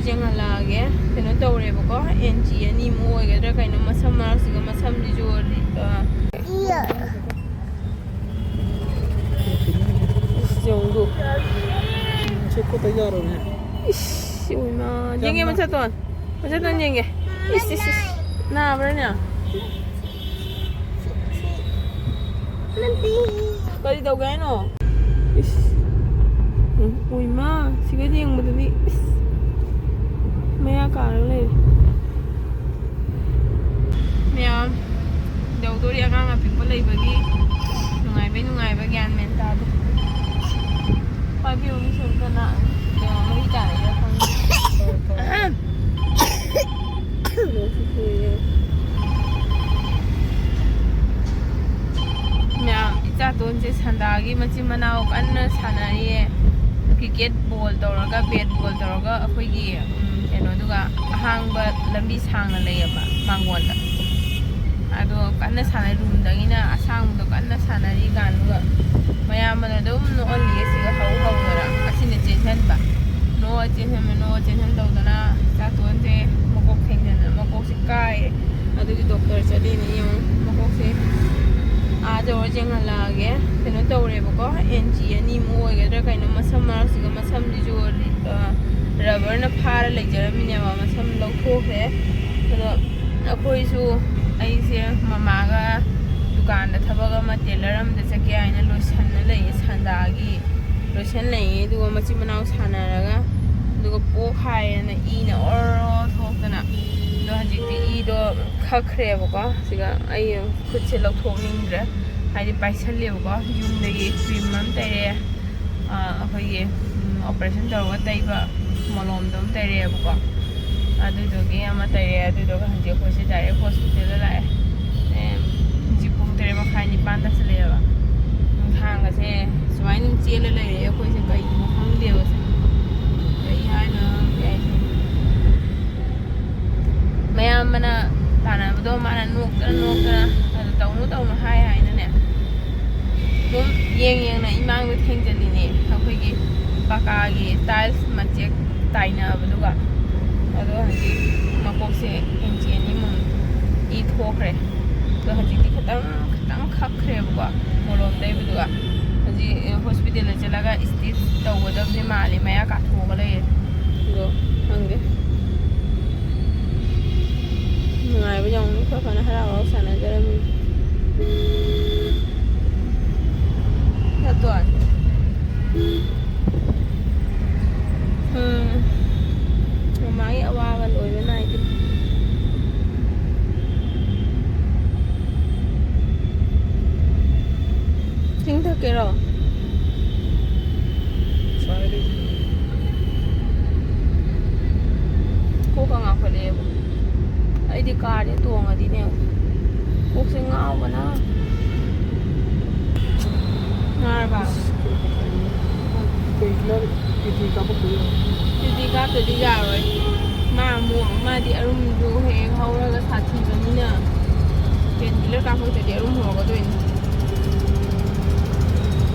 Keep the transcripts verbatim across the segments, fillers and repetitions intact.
ꯌꯦꯡꯍꯜꯂꯛꯑꯒꯦ꯫ ꯀꯩꯅꯣ ꯇꯧꯔꯦꯕꯀꯣ, ꯑꯦꯟꯆꯤ ꯑꯅꯤꯃꯨꯛ ꯑꯣꯏꯒꯗ꯭ꯔꯥ ꯀꯩꯅꯣ, ꯃꯁꯝ ꯃꯔꯛꯁꯤꯒ ꯃꯁꯝꯁꯤꯁꯨ, ꯑ, ꯏꯁ, ꯌꯦꯡꯉꯨ꯫ ꯏꯁ, ꯏꯃꯥ꯫ ꯌꯦꯡꯒꯦ, ꯃꯆꯥꯇꯣꯟ꯫ ꯃꯆꯥꯇꯣꯟ ꯌꯦꯡꯒꯦ꯫ ꯏꯁ, ꯏꯁ, ꯏꯁ꯫ ꯅꯥꯕ꯭ꯔꯥꯅꯦ? ꯀꯔꯤ ꯇꯧꯒꯦ ꯍꯥꯏꯅꯣ? ꯏꯁ꯫ ꯎꯝ, ꯎꯏꯃꯥ, ꯁꯤꯒ ꯌꯦꯡꯕꯗꯗꯤ, ꯏꯁ, ꯃꯌꯥ ꯀꯥꯔꯒ ꯂꯩꯔꯦ꯫ ꯃꯌꯥꯝ ꯌꯧꯗꯣꯔꯤ꯫ ꯑꯉꯥꯡ ꯑꯄꯤꯛꯄ ꯂꯩꯕꯒꯤ ꯅꯨꯡꯉꯥꯏꯕꯩ ꯅꯨꯡꯉꯥꯏꯕ ꯒ꯭ꯌꯥꯟ ꯃꯦꯟ ꯇꯥꯗꯦ꯫ ꯄꯥꯏꯕꯤꯌꯨ, ꯃꯤ ꯁꯣꯝꯗꯅ ꯀꯩꯅꯣ ꯃꯍꯤ ꯇꯥꯔꯛꯏꯔꯥ ꯈꯪꯗꯦ꯫ ꯅꯣꯡꯁꯨ ꯆꯨꯏꯌꯦ꯫ ꯃꯌꯥꯝ, ꯏꯆꯥꯇꯣꯟꯁꯦ ꯁꯟꯗꯥꯒꯤ ꯃꯆꯤꯟ ꯃꯅꯥꯎ ꯀꯟꯅ ꯁꯥꯟꯅꯔꯤꯌꯦ꯫ ꯀ꯭ꯔꯤꯀꯦꯠ ꯕꯣꯜ ꯇꯧꯔꯒ, ꯕꯦꯠ ꯕꯣꯜ ꯇꯧꯔꯒ ꯑꯩꯈꯣꯏꯒꯤ, ꯎꯝ, ꯀꯩꯅꯣꯗꯨꯒ ꯑꯍꯥꯡꯕ ꯂꯝꯕꯤ ꯁꯥꯡꯅ ꯂꯩꯌꯦꯕ ꯃꯥꯡꯒꯣꯟꯗ꯫ ꯑꯗꯣ ꯀꯟꯅ ꯁꯥꯟꯅ-, ꯔꯨꯝꯗꯒꯤꯅ ꯑꯁꯥꯡꯕꯗꯣ ꯀꯟꯅ ꯁꯥꯟꯅꯔꯤ ꯀꯥꯟꯗꯨꯒ ꯃꯌꯥꯝꯕꯅ ꯑꯗꯨꯝ ꯅꯣꯛꯍꯜꯂꯤꯌꯦ ꯁꯤꯒ ꯍꯧ ꯍꯧꯗꯅ꯫ ꯑꯁꯤꯅ ꯆꯦꯟꯍꯟꯕ꯫ ꯅꯣꯛꯑ ꯆꯦꯟꯍꯟꯕ, ꯅꯣꯛꯑ ꯆꯦꯟꯍꯟ ꯇꯧꯗꯅ ꯏꯆꯥꯇꯣꯟꯁꯦ ꯃꯀꯣꯛ ꯊꯦꯡꯖꯟꯗꯅ ꯃꯀꯣꯛꯁꯦ ꯀꯥꯏꯔꯦ꯫ ꯑꯗꯨꯒꯤ ꯗꯣꯛꯇꯔ ꯆꯠꯂꯤꯅꯦ ꯌꯦꯡꯉꯨ꯫ ꯃꯀꯣꯛꯁꯦ ꯑꯥ ꯌꯧꯔ ꯌꯦꯡꯍꯜꯂꯛꯑꯒꯦ꯫ ꯀꯩꯅꯣ ꯇꯧꯔꯦꯕꯀꯣ, ꯑꯦꯟꯆꯤ ꯑꯅꯤꯃꯨꯛ ꯑꯣꯏꯒꯗ꯭ꯔꯥ ꯀꯩꯅꯣ, ꯃꯁꯝ ꯃꯔꯛꯁꯤꯒ ꯃꯁꯝꯁꯤꯁꯨ, ꯑ, ꯔꯕꯔꯅ ꯐꯥꯔ ꯂꯩꯖꯔꯝꯃꯤꯅꯦꯕ, ꯃꯁꯝ ꯂꯧꯊꯣꯛꯈ꯭ꯔꯦ꯫ ꯑꯗꯣ ꯑꯩꯈꯣꯏꯁꯨ, ꯑꯩꯁꯦ ꯃꯃꯥꯒ ꯗꯨꯀꯥꯟꯗ ꯊꯕꯛ ꯑꯃ, ꯇꯦꯂꯔ ꯑꯃꯗ ꯆꯠꯀꯦ ꯍꯥꯏꯅ ꯂꯣꯏꯁꯟꯅ ꯂꯩꯌꯦ ꯁꯟꯗꯥꯒꯤ꯫ ꯂꯣꯏꯁꯟ ꯂꯩꯌꯦ, ꯑꯗꯨꯒ ꯃꯆꯤꯟ ꯃꯅꯥꯎ ꯁꯥꯟꯅꯔꯒ, ꯑꯗꯨꯒ ꯄꯣꯛꯈꯥꯏꯌꯦꯅ ꯏꯅ ꯑꯣꯔꯣ ꯊꯣꯛꯇꯅ꯫ ꯑꯗꯣ ꯍꯧꯖꯤꯛꯇꯤ ꯏꯗꯣ ꯈꯛꯈ꯭ꯔꯦꯕꯀꯣ꯫ ꯁꯤꯒ ꯑꯩ ꯈꯨꯠꯁꯦ ꯂꯧꯊꯣꯛꯅꯤꯡꯗ꯭ꯔꯦ, ꯍꯥꯏꯗꯤ ꯄꯥꯏꯁꯜꯂꯦꯕꯀꯣ꯫ ꯌꯨꯝꯗꯒꯤ ꯀ꯭ꯔꯤꯝ ꯑꯃ ꯇꯩꯔꯦ, ꯑ, ꯑꯩꯈꯣꯏꯒꯤ, ꯎꯝ, ꯑꯣꯄꯔꯦꯁꯟ ꯇꯧꯔꯒ ꯇꯩꯕ ꯃꯣꯂꯣꯝꯗꯣ ꯑꯃ ꯇꯩꯔꯦꯕꯀꯣ꯫ ꯑꯗꯨꯗꯨꯒꯤ ꯑꯃ ꯇꯩꯔꯦ, ꯑꯗꯨꯗꯨꯒ ꯍꯧꯖꯤꯛ ꯑꯩꯈꯣꯏꯁꯦ ꯗꯥꯏꯔꯦꯛ ꯍꯣꯁꯄꯤꯇꯥꯜꯗ ꯂꯥꯛꯑꯦ꯫ ꯑꯦ, ꯍꯧꯖꯤꯛ ꯄꯨꯡ ꯇꯔꯦꯠ ꯃꯈꯥꯏ ꯅꯤꯄꯥꯟ ꯇꯥꯁꯜꯂꯛꯑꯦꯕ꯫ ꯅꯨꯡꯁꯥꯡꯒꯁꯦ ꯁꯨꯃꯥꯏꯅ ꯑꯗꯨꯝ ꯆꯦꯜꯂ ꯂꯩꯔꯦ ꯑꯩꯈꯣꯏꯁꯦ, ꯀꯩꯒꯤꯅꯣ ꯈꯪꯗꯦꯕ ꯁꯦ꯫ ꯀꯩ ꯍꯥꯏꯅꯣ ꯈꯪꯗꯦ ꯑꯩꯁꯦ꯫ ꯃꯌꯥꯝꯕꯅ ꯇꯥꯟꯅꯕꯗꯣ ꯃꯥꯅ ꯅꯣꯛꯇꯅ ꯅꯣꯛꯇꯅ, ꯑꯗꯨ ꯇꯧꯅꯨ ꯇꯧꯅꯨ ꯍꯥꯏ ꯍꯥꯏꯅꯅꯦ꯫ ꯑꯗꯨꯝ ꯌꯦꯡ ꯌꯦꯡꯅ ꯏꯃꯥꯡꯗ ꯊꯦꯡꯖꯤꯜꯂꯤꯅꯦ꯫ ꯑꯩꯈꯣꯏꯒꯤ ꯄꯀꯥꯒꯤ ꯇꯥꯏꯜꯁ ꯃꯆꯦꯛ ꯇꯥꯏꯅꯕꯗꯨꯒ꯫ ꯏꯟꯆꯤ ꯑꯅꯤꯃꯨꯛ ꯏ ꯊꯣꯛꯈ꯭ꯔꯦ꯫ ꯑꯗꯣ ꯍꯧꯖꯤꯛꯇꯤ ꯈꯤꯇꯪ ꯈꯤꯇꯪ ꯈꯛꯈ꯭ꯔꯦꯕꯀꯣ, ꯃꯣꯂꯣꯝ ꯇꯩꯕꯗꯨꯒ꯫ ꯍꯧꯖꯤꯛ ꯍꯣꯁꯄꯤꯇꯥꯜꯗ ꯆꯠꯂꯒ ꯁ꯭ꯇꯤꯆ ꯇꯧꯒꯗꯕꯗꯤ ꯃꯥꯜꯂꯤ, ꯃꯌꯥ ꯀꯥꯊꯣꯛꯑꯒ ꯂꯩꯔꯦ꯫ ꯑꯗꯣ ꯈꯪꯗꯦ꯫ ꯅꯨꯡꯉꯥꯏꯕ ꯌꯥꯎꯅꯤ, ꯈꯔ ꯐꯅ ꯍꯔꯥꯎ ꯍꯔꯥꯎ ꯁꯥꯟꯅꯖꯔꯝꯃꯤ꯫ ꯅꯠꯇ꯭ꯔꯣ? ꯎꯝ꯫ ꯃꯃꯥꯒꯤ ꯑꯋꯥꯕ ꯂꯣꯏꯕ ꯅꯥꯏꯗꯦ꯫ ꯆꯤꯡ ꯊꯛꯀꯦꯔꯣ? ꯀꯣꯛꯀ ꯉꯥꯎꯈꯠꯂꯛꯑꯦꯕ꯫ ꯑꯩꯗꯤ ꯀꯥꯔꯁꯦ ꯇꯣꯡꯉꯗꯤꯅꯦ, ꯀꯣꯛꯁꯦ ꯉꯥꯎꯕꯅ꯫ ꯉꯥꯔꯕ? ꯄꯦꯟꯀꯤꯂꯔ ꯇꯤꯇꯤ ꯀꯥꯞꯄꯛꯇꯣꯏꯔꯣ? ꯇꯤꯇꯤ ꯀꯥꯞꯇꯗꯤ ꯌꯥꯔꯣꯏ꯫ ꯃꯥ ꯑꯃꯨꯛ, ꯃꯥꯗꯤ ꯑꯔꯨꯝꯗꯣ ꯍꯦꯛ ꯍꯦꯛ ꯍꯧꯔꯒ ꯁꯥꯊꯤꯕꯅꯤꯅ, ꯄꯦꯟꯀꯤꯂꯔ ꯀꯥꯞꯄꯛꯇꯗꯤ ꯑꯔꯨꯝ ꯍꯧꯔꯒꯗꯣꯏꯅꯤ꯫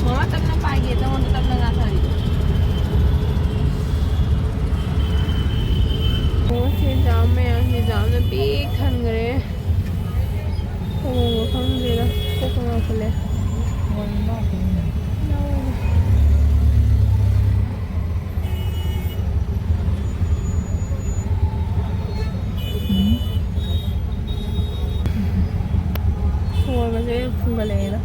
ꯃꯃꯥ ꯇꯞꯅ ꯄꯥꯏꯒꯦ, ꯅꯉꯣꯟꯗ ꯇꯞꯅ ꯉꯥꯊꯔꯤ꯫ ꯑꯣ, ꯁꯤ ꯖꯥꯝ ꯃꯌꯥꯝꯁꯤ, ꯖꯥꯝꯅ ꯄꯤꯛ ꯊꯟꯈ꯭ꯔꯦ꯫ ꯇꯧꯐꯝꯒ ꯈꯪꯗ꯭ꯔꯦꯗ, ꯀꯣꯛꯀ ꯉꯥꯎꯈꯠꯂꯦ꯫ ꯁꯣꯔꯒꯁꯦ ꯐꯨꯟꯒꯠꯂꯛꯑꯦꯗ꯫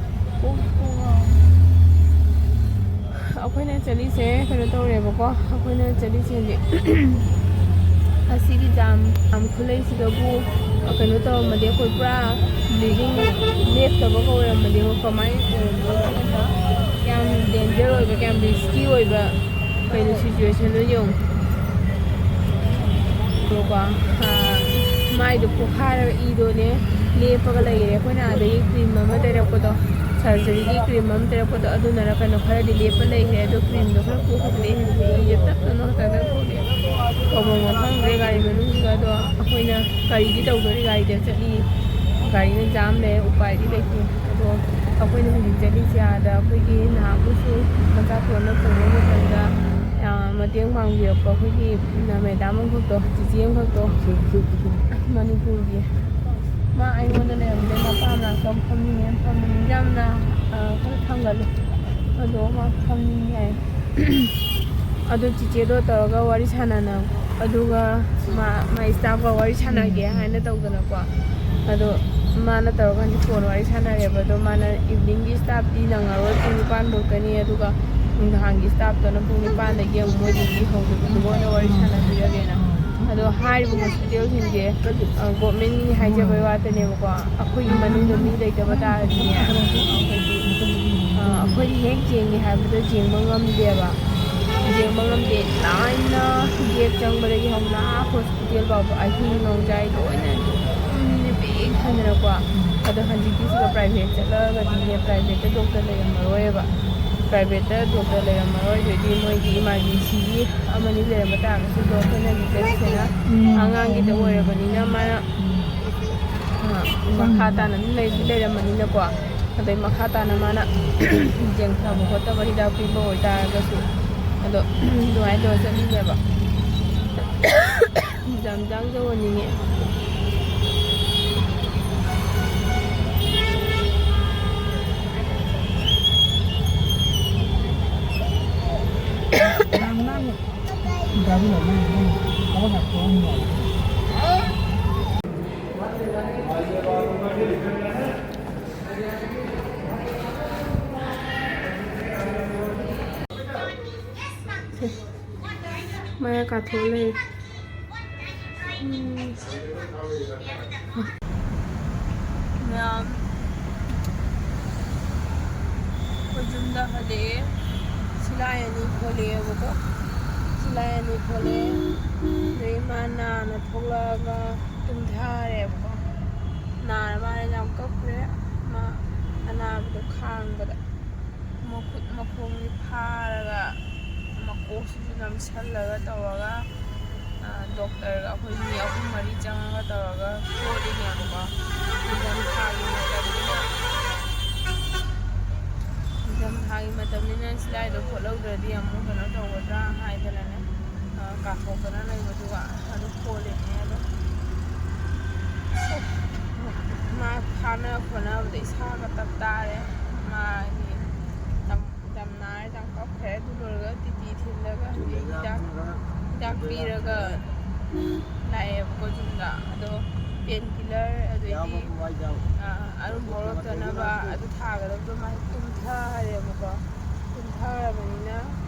ꯑꯩꯈꯣꯏꯅ ꯆꯠꯂꯤꯁꯦ ꯀꯩꯅꯣ ꯇꯧꯔꯦꯕꯀꯣ, ꯑꯩꯈꯣꯏꯅ ꯆꯠꯂꯤꯁꯦ ꯍꯧꯖꯤꯛ ꯑꯁꯤꯒꯤ ꯖꯥꯝ, ꯖꯥꯝ ꯈꯨꯂꯩꯁꯤꯗꯕꯨ ꯀꯩꯅꯣ ꯇꯧꯔꯝꯃꯗꯤ, ꯑꯩꯈꯣꯏ ꯄꯨꯔꯥ ꯕ꯭ꯂꯤꯗꯤꯡ ꯂꯦꯞꯇꯕ ꯑꯣꯏꯔꯝꯃꯗꯤ ꯑꯃꯨꯛ ꯀꯃꯥꯏꯅ ꯑꯣꯏꯔꯝꯗꯣꯏꯅꯣ? ꯌꯥꯝ ꯗꯦꯟꯖꯔ ꯑꯣꯏꯕ, ꯌꯥꯝ ꯔꯤꯁꯀꯤ ꯑꯣꯏꯕ ꯀꯩꯅꯣ ꯁꯤꯆꯨꯋꯦꯁꯟꯗꯣ ꯌꯦꯡꯉꯨ꯫ ꯀꯣ, ꯑ, ꯃꯥꯏꯗꯣ ꯄꯣꯛꯈꯥꯏꯔꯒ ꯏꯗꯣꯅꯦ ꯂꯦꯞꯄꯒ ꯂꯩꯔꯦ꯫ ꯑꯩꯈꯣꯏꯅ ꯑꯗꯒꯤ ꯀ꯭ꯔꯤꯝ ꯑꯃ ꯇꯩꯔꯛꯄꯗꯣ, ꯁꯔꯖꯔꯤꯒꯤ ꯀ꯭ꯔꯤꯝ ꯑꯃ ꯇꯩꯔꯛꯄꯗꯣ, ꯑꯗꯨꯅꯔ ꯀꯩꯅꯣ ꯈꯔꯗꯤ ꯂꯦꯞꯄ ꯂꯩꯈ꯭ꯔꯦ꯫ ꯑꯗꯣ ꯀ꯭ꯔꯤꯝꯗꯣ ꯈꯔ ꯄꯣꯛꯈꯤꯕꯅꯦ꯫ ꯏꯁꯦ ꯇꯞ ꯇꯞꯅ ꯈꯛꯇꯪ ꯊꯣꯛꯂꯛꯑꯦ꯫ ꯇꯧꯐꯝ ꯈꯪꯗ꯭ꯔꯦ ꯒꯥꯔꯤ ꯃꯅꯨꯡꯁꯤꯗ꯫ ꯑꯗꯣ ꯑꯩꯈꯣꯏꯅ ꯀꯔꯤꯗꯤ ꯇꯧꯗꯣꯔꯤ, ꯒꯥꯔꯤꯗ ꯆꯠꯂꯤ, ꯒꯥꯔꯤꯅ ꯖꯥꯝ ꯂꯩꯔꯦ, ꯎꯄꯥꯏꯗꯤ ꯂꯩꯇꯦ꯫ ꯑꯗꯣ ꯑꯩꯈꯣꯏꯅ ꯍꯧꯖꯤꯛ ꯆꯠꯂꯤꯁꯦ ꯑꯥꯗ ꯑꯩꯈꯣꯏꯒꯤ ꯅꯍꯥꯟꯃꯨꯛꯁꯨ ꯃꯆꯥ ꯄꯣꯠ ꯑꯃ ꯊꯣꯡꯕ ꯃꯇꯝꯗ ꯃꯇꯦꯡ ꯄꯥꯡꯕꯤꯔꯛꯄ ꯑꯩꯈꯣꯏꯒꯤ ꯃꯦꯗꯥꯝ ꯑꯃꯈꯛꯇꯣ, ꯆꯤꯆꯦ ꯑꯃꯈꯛꯇꯣ, ꯃꯅꯤꯄꯨꯔꯒꯤ, ꯃꯥ ꯑꯩꯉꯣꯟꯗ ꯂꯩꯔꯝꯕꯗꯩ ꯃꯄꯥ ꯃꯅꯥꯛꯇ ꯑꯃꯨꯛ ꯐꯝꯅꯤꯡꯉꯦ, ꯐꯝꯅꯤꯡꯉꯦ, ꯌꯥꯝꯅ ꯈꯔ ꯊꯥꯡꯒꯠꯂꯨ, ꯑꯗꯣ ꯃꯥ ꯐꯝꯅꯤꯡꯉꯦ ꯍꯥꯏ꯫ ꯑꯗꯨ ꯆꯤꯆꯦꯗꯣ ꯇꯧꯔꯒ ꯋꯥꯔꯤ ꯁꯥꯟꯅꯅ, ꯑꯗꯨꯒ ꯃꯥ ꯃꯥꯏ ꯁ꯭ꯇꯥꯐꯀ ꯋꯥꯔꯤ ꯁꯥꯟꯅꯒꯦ ꯍꯥꯏꯅ ꯇꯧꯗꯅꯀꯣ꯫ ꯑꯗꯣ ꯃꯥꯅ ꯇꯧꯔꯀꯥꯟꯗ ꯐꯣꯟ ꯋꯥꯔꯤ ꯁꯥꯟꯅꯔꯦꯕ꯫ ꯑꯗꯣ ꯃꯥꯅ ꯏꯚꯤꯅꯤꯡꯒꯤ ꯁ꯭ꯇꯥꯐꯇꯤ ꯅꯪꯉꯔꯣꯏ, ꯄꯨꯡ ꯅꯤꯄꯥꯟ ꯐꯥꯎꯇꯅꯤ, ꯑꯗꯨꯒ ꯅꯨꯡꯗꯥꯡꯒꯤ ꯁ꯭ꯇꯥꯐꯇꯨꯅ ꯄꯨꯡ ꯅꯤꯄꯥꯟꯗꯒꯤ ꯑꯃꯨꯛ ꯃꯣꯏꯗꯒꯤ ꯍꯧꯗꯣꯏꯕ, ꯑꯗꯨꯒ ꯑꯣꯏꯅ ꯋꯥꯔꯤ ꯁꯥꯟꯅꯕꯤꯔꯒꯦꯅ꯫ ꯑꯗꯣ ꯍꯥꯏꯔꯤꯕ ꯍꯣꯁꯄꯤꯇꯥꯜꯁꯤꯡꯁꯦ ꯒꯣꯔꯃꯦꯟꯒꯤ ꯍꯥꯏꯖꯕꯩ ꯋꯥꯇꯅꯦꯕꯀꯣ꯫ ꯑꯩꯈꯣꯏꯒꯤ ꯃꯅꯨꯡꯗ ꯃꯤ ꯂꯩꯇꯕ ꯇꯥꯔꯗꯤꯅꯦ, ꯑꯩꯈꯣꯏꯗꯤ ꯑꯩꯈꯣꯏꯗꯤ ꯍꯦꯛ ꯌꯦꯡꯒꯦ ꯍꯥꯏꯕꯗ ꯌꯦꯡꯕ ꯉꯝꯗꯦꯕ꯫ ꯌꯦꯡꯕ ꯉꯝꯗꯦ꯫ ꯂꯥꯏꯅ ꯒꯦꯠ ꯆꯪꯕꯗꯒꯤ ꯍꯧꯅ ꯍꯣꯁꯄꯤꯇꯥꯜ ꯐꯥꯎꯕ ꯑꯍꯤꯡ ꯅꯣꯡꯖꯥꯏ ꯂꯣꯏꯅ ꯑꯗꯨꯝ ꯃꯤꯅ ꯄꯤꯛ ꯊꯟꯗꯅꯀꯣ꯫ ꯑꯗꯣ ꯍꯧꯖꯤꯛꯀꯤꯁꯤꯗ ꯄ꯭ꯔꯥꯏꯚꯦꯠ ꯆꯠꯂꯒꯗꯤꯅꯦ, ꯄ꯭ꯔꯥꯏꯚꯦꯠꯇ ꯗꯣꯛꯇꯔ ꯂꯩꯔꯝꯃꯔꯣꯏꯕ꯫ ꯄ꯭ꯔꯥꯏꯚꯦꯠꯇ ꯗꯣꯛꯇꯔ ꯂꯩꯔꯝꯃꯔꯣꯏ, ꯑꯗꯩꯗꯤ ꯃꯣꯏꯒꯤ ꯏꯃꯥꯔꯖꯦꯟꯁꯤꯒꯤ ꯑꯃꯅꯤ ꯂꯩꯔꯝꯕ ꯇꯥꯔꯒꯁꯨ, ꯑꯗꯣ ꯑꯩꯈꯣꯏꯅ ꯍꯧꯖꯤꯛ ꯆꯠꯂꯤꯁꯤꯅ ꯑꯉꯥꯡꯒꯤꯗ ꯑꯣꯏꯔꯕꯅꯤꯅ ꯃꯥꯅ, ꯑ, ꯃꯈꯥ ꯇꯥꯅ ꯑꯗꯨꯝ ꯂꯩꯗꯤ ꯂꯩꯔꯝꯃꯅꯤꯅꯀꯣ꯫ ꯑꯗꯩ ꯃꯈꯥ ꯇꯥꯅ ꯃꯥꯅ ꯌꯦꯡꯊꯕ ꯈꯣꯠꯇꯕ ꯍꯤꯗꯥꯛ ꯄꯤꯕ ꯑꯣꯏꯇꯥꯔꯒꯁꯨ, ꯑꯗꯣ ꯑꯗꯨꯃꯥꯏꯅ ꯇꯧꯔ ꯆꯠꯂꯤꯅꯦꯕ꯫ ꯌꯥꯝ ꯌꯥꯡꯖꯧ ꯑꯣꯏꯅꯤꯡꯉꯦ꯫ ꯃꯌꯥ ꯀꯥꯊꯣꯛꯑ ꯂꯩꯔꯦ꯫ ꯎꯝ꯫ ꯃꯌꯥꯝ ꯑꯩꯈꯣꯏ ꯌꯨꯝꯗ ꯍꯜꯂꯛꯑꯦ꯫ ꯁꯤꯂꯥꯏ ꯑꯅꯤ ꯐꯣꯠꯂꯛꯑꯦꯕꯀꯣ꯫ ꯁꯤꯂꯥꯏ ꯑꯅꯤ ꯐꯣꯠꯂꯛꯑꯦ꯫ ꯑꯗꯩ ꯃꯥ ꯅꯥꯅ ꯊꯣꯛꯂꯛꯑꯒ ꯇꯨꯝꯊꯔꯦꯕꯀꯣ꯫ ꯅꯥꯔ ꯃꯥꯜꯂꯦ, ꯌꯥꯝ ꯀꯞꯈ꯭ꯔꯦ꯫ ꯃꯥ ꯑꯅꯥꯕꯗꯣ ꯈꯥꯡꯕꯗ꯫ ꯃꯈꯨꯠ ꯃꯈꯣꯡꯁꯦ ꯐꯥꯔꯒ ꯃꯀꯣꯛꯁꯤꯁꯨ ꯅꯝꯁꯜꯂꯒ ꯇꯧꯔꯒ, ꯑ, ꯗꯣꯛꯇꯔꯒ ꯑꯩꯈꯣꯏ ꯃꯤ ꯑꯍꯨꯝ ꯃꯔꯤ ꯆꯪꯉꯒ ꯇꯧꯔꯒ ꯐꯣꯠꯂꯤꯅꯦꯕꯀꯣ꯫ ꯅꯤꯡꯊꯝꯊꯥꯒꯤ ꯃꯇꯝꯅꯤꯅ, ꯅꯤꯡꯊꯝꯊꯥꯒꯤ ꯃꯇꯝꯅꯤꯅ ꯁꯤꯗ ꯑꯗꯨꯗꯥꯏꯗ ꯐꯣꯠꯍꯧꯗ꯭ꯔꯗꯤ ꯑꯃꯨꯛ ꯀꯩꯅꯣ ꯇꯧꯒꯗ꯭ꯔꯥ ꯍꯥꯏꯗꯅꯅꯦ, ꯑ, ꯀꯥꯊꯣꯛꯇꯅ ꯂꯩꯕꯗꯨꯒ ꯑꯗꯨ ꯐꯣꯠꯂꯤꯅꯦ꯫ ꯑꯗꯣ ꯃꯥ ꯐꯥꯅ ꯈꯣꯠꯅꯕꯗ ꯏꯁꯥꯒ ꯇꯞ ꯇꯥꯔꯦ꯫ ꯃꯥꯒꯤ ꯇꯝ-, ꯇꯝꯅꯥꯏ ꯌꯥꯝ ꯀꯞꯈ꯭ꯔꯦ꯫ ꯑꯗꯨ ꯂꯣꯏꯔꯒ ꯇꯤꯇꯤ ꯊꯤꯜꯂꯒ ꯍꯤꯗꯥꯛ, ꯍꯤꯗꯥꯛ ꯄꯤꯔꯒ ꯂꯥꯛꯑꯦꯕꯀꯣ ꯌꯨꯝꯗ꯫ ꯑꯗꯣ ꯄꯦꯟ ꯀꯤꯂꯔ, ꯑꯗꯩꯗꯤ, ꯑ, ꯑꯔꯨꯝ ꯍꯧꯔꯛꯇꯅꯕ ꯑꯗꯨ ꯊꯥꯒꯗꯕꯗꯣ ꯃꯥꯁꯦ ꯇꯨꯝꯊꯔꯦꯕꯀꯣ꯫ ꯇꯨꯝꯊꯔꯕꯅꯤꯅ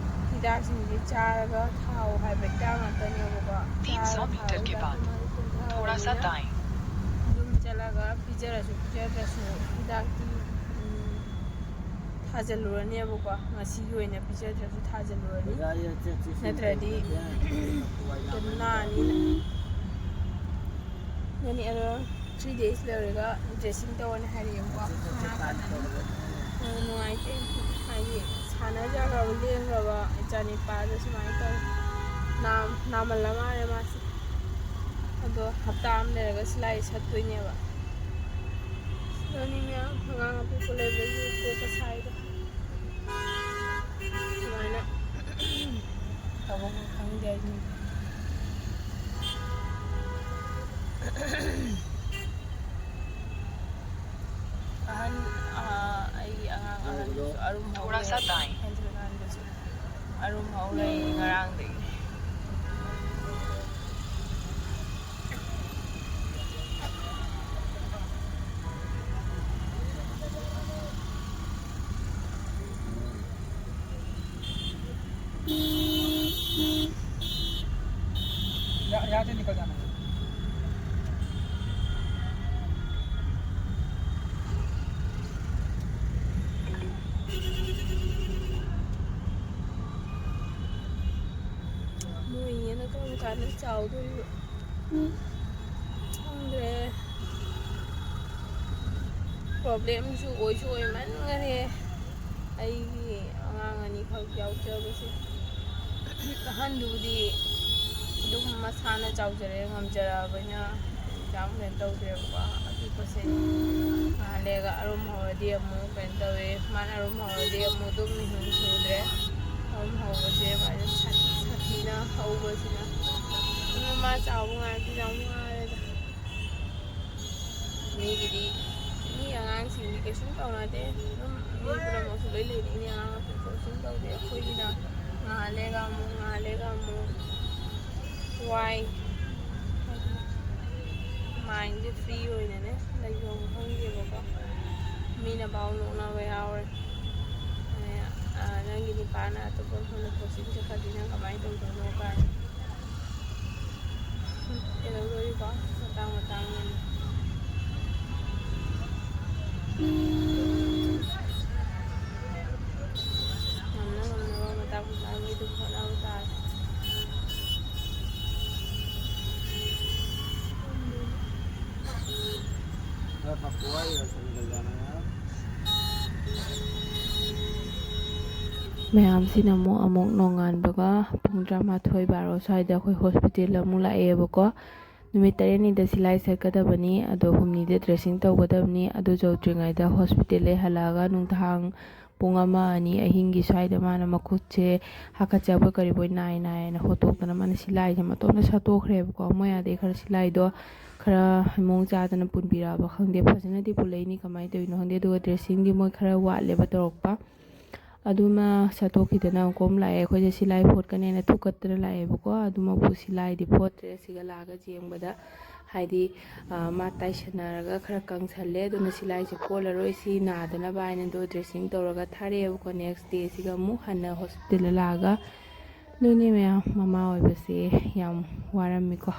ꯍꯤꯗꯥꯛꯁꯤꯡꯁꯦ ꯆꯥꯔꯒ ꯊꯥꯎ ꯍꯥꯏꯕ ꯍꯤꯗꯥꯛ ꯉꯥꯛꯇꯅꯦꯕꯀꯣ꯫ ꯆꯥꯔꯒ ꯊꯥꯕ ꯍꯤꯗꯥꯛꯇꯣ ꯃꯥꯁꯦ ꯇꯨꯝꯊꯔꯕꯅꯤꯅ ꯌꯨꯝ ꯆꯠꯂꯒ ꯄꯤꯖꯔꯁꯨ ꯄꯤꯖꯗ꯭ꯔꯁꯨ ꯍꯤꯗꯥꯛꯇꯤ, ꯎꯝ, ꯊꯥꯖꯤꯜꯂꯨꯔꯅꯦꯕꯀꯣ꯫ ꯉꯁꯤꯒꯤ ꯑꯣꯏꯅ ꯄꯤꯖꯗ꯭ꯔꯁꯨ ꯊꯥꯖꯤꯜꯂꯨꯔꯅꯤ, ꯅꯠꯇ꯭ꯔꯗꯤ ꯑꯗꯨꯝ ꯅꯥꯅꯤꯅ꯫ ꯑꯗꯨꯅꯤ ꯑꯗꯣ three days ꯂꯩꯔꯒ dressing ꯇꯧꯔꯅꯤ ꯍꯥꯏꯔꯛꯑꯦꯕꯀꯣ꯫ ꯃꯥ ꯐꯖꯅ ꯅꯨꯡꯉꯥꯏꯇꯦ, ꯍꯥꯏꯗꯤ ꯁꯥꯟꯅꯖꯈ꯭ꯔꯕ ꯂꯦꯡꯈ꯭ꯔꯕ ꯏꯆꯥꯅꯤꯄꯥꯗ ꯁꯨꯃꯥꯏꯅ ꯇꯧ ꯅꯥ-, ꯅꯥꯃꯜꯂ ꯃꯥꯜꯂꯦ ꯃꯥꯁꯦ꯫ ꯑꯗꯣ ꯍꯞꯇꯥ ꯑꯃ ꯂꯩꯔꯒ ꯁꯤꯂꯥꯏ ꯁꯠꯇꯣꯏꯅꯦꯕ꯫ ꯑꯗꯨꯅꯤ ꯃꯌꯥꯝ ꯑꯉꯥꯡ ꯑꯄꯤꯛꯄ ꯂꯩꯕꯒꯤ ꯀꯣꯛꯀ ꯁꯥꯏꯗ꯫ ꯁꯨꯃꯥꯏꯅ ꯇꯧꯐꯝ ꯈꯪꯗꯦ ꯑꯩꯁꯨ꯫ ꯑꯍꯟ, ꯑ, ꯑꯩꯒꯤ ꯑꯉꯥꯡ ꯑꯍꯟꯗꯨꯁꯨ ꯑꯔꯨꯝ ꯍꯧꯔꯦ꯫ ꯍꯦꯟꯗ꯭ꯔꯤꯀꯥꯟꯗꯁꯨ ꯑꯔꯨꯝ ꯍꯧꯔꯦ ꯉꯔꯥꯡꯗꯒꯤ꯫ या-, यहाँ से निकल जाना है। ꯃꯣꯏ ꯏꯅꯦꯅ ꯀꯔꯝ ꯀꯥꯟꯗ ꯆꯥꯎꯗꯣꯔꯤꯕ? ꯈꯪꯗ꯭ꯔꯦ꯫ Problemꯁꯨ ꯑꯣꯏꯁꯨ ꯑꯣꯏꯃꯟꯈꯔꯦ꯫ ꯑꯩꯒꯤ ꯑꯉꯥꯡ ꯑꯅꯤꯈꯛ ꯌꯥꯎꯖꯕꯁꯦ꯫ ꯑꯍꯟꯗꯨꯕꯨꯗꯤ ꯑꯗꯨꯝ ꯃꯁꯥꯅ ꯆꯥꯎꯖꯔꯦ, ꯉꯝꯖꯔꯛꯑꯕꯅꯤꯅ꯫ ꯌꯥꯝ ꯀꯩꯅꯣ ꯇꯧꯗ꯭ꯔꯦꯕꯀꯣ꯫ ꯑꯄꯤꯛꯄꯁꯦ ꯉꯥꯏꯍꯥꯛ ꯂꯩꯔꯒ ꯑꯔꯨꯝ ꯍꯧꯔꯗꯤ ꯑꯃꯨꯛ ꯀꯩꯅꯣ ꯇꯧꯋꯦ꯫ ꯃꯥꯅ ꯑꯔꯨꯝ ꯍꯧꯔꯗꯤ ꯑꯃꯨꯛ ꯑꯗꯨꯝ ꯃꯤꯍꯨꯟ ꯁꯨꯗ꯭ꯔꯦ꯫ ꯑꯔꯨꯝ ꯍꯧꯕꯁꯦ ꯃꯥꯁꯦ ꯁꯥꯊꯤ ꯁꯥꯊꯤꯅ ꯍꯧꯕꯁꯤꯅ꯫ ꯑꯗꯨꯅ ꯃꯥ ꯆꯥꯎꯕ ꯉꯥꯏꯕꯁꯦ ꯌꯥꯝ ꯋꯥꯔꯦꯗ꯫ ꯃꯤꯒꯤꯗꯤ, ꯃꯤ ꯑꯉꯥꯡꯁꯤꯡꯗꯤ ꯀꯩꯁꯨꯝ ꯇꯧꯅꯗꯦ꯫ ꯑꯗꯨꯝ ꯃꯤ ꯄꯨꯝꯅꯃꯛꯁꯨ ꯂꯣꯏ ꯂꯩꯅꯤꯡꯉꯤ, ꯑꯉꯥꯡ ꯃꯈꯩꯁꯨ ꯀꯩꯁꯨꯝ ꯇꯧꯗꯦ꯫ ꯑꯩꯈꯣꯏꯒꯤꯅ ꯉꯥꯏꯍꯥꯛ ꯂꯩꯔꯒ ꯑꯃꯨꯛ, ꯉꯥꯏꯍꯥꯛ ꯂꯩꯔꯒ ꯑꯃꯨꯛ ꯋꯥꯏ꯫ ꯃꯥꯏꯟꯁꯦ ꯐ꯭ꯔꯤ ꯑꯣꯏꯅꯅꯦ ꯂꯩꯐꯝ ꯈꯪꯗꯦꯕꯀꯣ꯫ ꯃꯤꯅ ꯄꯥꯎ ꯅꯣꯛꯅꯕ ꯌꯥꯎꯔꯦ꯫ ꯑꯗꯩ, ꯑ, "ꯅꯪꯒꯤ ꯅꯨꯄꯥꯅ ꯑꯇꯣꯞꯄ ꯃꯐꯝꯗ ꯀꯣꯆꯤꯡ ꯆꯠꯈ꯭ꯔꯗꯤ ꯅꯪ ꯀꯃꯥꯏꯅ ꯇꯧꯗꯣꯏꯅꯣ?" ꯀꯥꯏꯅ꯫ ꯀꯩꯗꯧꯗꯣꯔꯤꯀꯣ? ꯃꯇꯥꯡ ꯃꯇꯥꯡꯅꯅꯤ꯫ ꯉꯝꯅ ꯉꯝꯅꯕ ꯃꯇꯥꯡ ꯃꯇꯥꯡꯒꯤ ꯑꯗꯨꯝ ꯍꯣꯠꯅꯕ ꯇꯥꯔꯦ꯫ ꯃꯌꯥꯝꯁꯤꯅ ꯑꯃꯨꯛ, ꯑꯃꯨꯛ ꯅꯣꯡꯉꯥꯟꯕꯒ ꯄꯨꯡ ꯇꯔꯥꯃꯥꯊꯣꯏ ꯕꯥꯔꯣ ꯁ꯭ꯋꯥꯏꯗ ꯑꯩꯈꯣꯏ ꯍꯣꯁꯄꯤꯇꯥꯜ ꯑꯃꯨꯛ ꯂꯥꯛꯑꯦꯕꯀꯣ꯫ ꯅꯨꯃꯤꯠ ꯇꯔꯦꯠꯅꯤꯗ ꯁꯤꯂꯥꯏ ꯆꯠꯀꯗꯕꯅꯤ, ꯑꯗꯣ ꯍꯨꯝꯅꯤꯗ ꯗ꯭ꯔꯦꯁꯤꯡ ꯇꯧꯒꯗꯕꯅꯤ꯫ ꯑꯗꯨ ꯌꯧꯗ꯭ꯔꯤꯉꯩꯗ ꯍꯣꯁꯄꯤꯇꯥꯜꯗꯩ ꯍꯜꯂꯛꯑꯒ ꯅꯨꯡꯗꯥꯡ ꯄꯨꯡ ꯑꯃ, ꯑꯅꯤ ꯑꯍꯤꯡꯒꯤ ꯁ꯭ꯋꯥꯏꯗ ꯃꯥꯅ ꯃꯈꯨꯠꯁꯦ ꯍꯥꯀꯠꯆꯕꯣꯏ ꯀꯔꯤꯕꯣꯏ ꯅꯥꯏ ꯅꯥꯏꯅ ꯍꯣꯠꯇꯣꯛꯇꯅ ꯃꯥꯅ ꯁꯤꯂꯥꯏꯁꯦ ꯃꯇꯣꯝꯇ ꯁꯠꯇꯣꯛꯈ꯭ꯔꯦꯕꯀꯣ꯫ ꯃꯣꯏ ꯑꯥꯗꯩ ꯈꯔ ꯁꯤꯂꯥꯏꯗꯣ ꯈꯔ ꯃꯑꯣꯡ ꯆꯥꯗꯅ ꯄꯨꯟꯕꯤꯔꯛꯑꯕ ꯈꯪꯗꯦ, ꯐꯖꯅꯗꯤ ꯄꯨꯜꯂꯛꯏꯅꯤ, ꯀꯃꯥꯏꯅ ꯇꯧꯔꯤꯅꯣ ꯈꯪꯗꯦ꯫ ꯑꯗꯨꯒ ꯗ꯭ꯔꯦꯁꯤꯡꯗꯤ ꯃꯣꯏ ꯈꯔ ꯋꯥꯠꯂꯦꯕ ꯇꯧꯔꯛꯄ꯫ ꯑꯗꯨꯃ ꯁꯠꯇꯣꯛꯈꯤꯗꯅ ꯑꯃꯨꯛ ꯀꯣꯝ ꯂꯥꯛꯑꯦ꯫ ꯑꯩꯈꯣꯏꯁꯦ ꯁꯤꯂꯥꯏ ꯐꯣꯠꯀꯅꯦꯅ ꯊꯨꯛꯀꯠꯇꯅ ꯂꯥꯛꯑꯦꯕꯀꯣ꯫ ꯑꯗꯨꯃꯛꯄꯨ ꯁꯤꯂꯥꯏꯗꯤ ꯐꯣꯠꯇ꯭ꯔꯦ꯫ ꯁꯤꯒ ꯂꯥꯛꯑꯒ ꯌꯦꯡꯕꯗ ꯍꯥꯏꯗꯤ, ꯑ, ꯃꯥ ꯇꯥꯏꯁꯟꯅꯔꯒ ꯈꯔ ꯀꯪꯁꯜꯂꯦ꯫ ꯑꯗꯨꯅ ꯁꯤꯂꯥꯏꯁꯦ ꯐꯣꯠꯂꯔꯣꯏ, ꯁꯤ ꯅꯥꯗꯅꯕ ꯍꯥꯏꯅ ꯑꯗꯣ ꯗ꯭ꯔꯦꯁꯤꯡ ꯇꯧꯔꯒ ꯊꯥꯔꯛꯑꯦꯕꯀꯣ꯫ ꯅꯦꯛꯁ ꯗꯦꯁꯤꯒ ꯑꯃꯨꯛ ꯍꯟꯅ ꯍꯣꯁꯄꯤꯇꯥꯜꯗ ꯂꯥꯛꯑꯒ꯫ ꯑꯗꯨꯅꯤ ꯃꯌꯥꯝ, ꯃꯃꯥ ꯑꯣꯏꯕꯁꯦ ꯌꯥꯝ ꯋꯥꯔꯝꯃꯤꯀꯣ꯫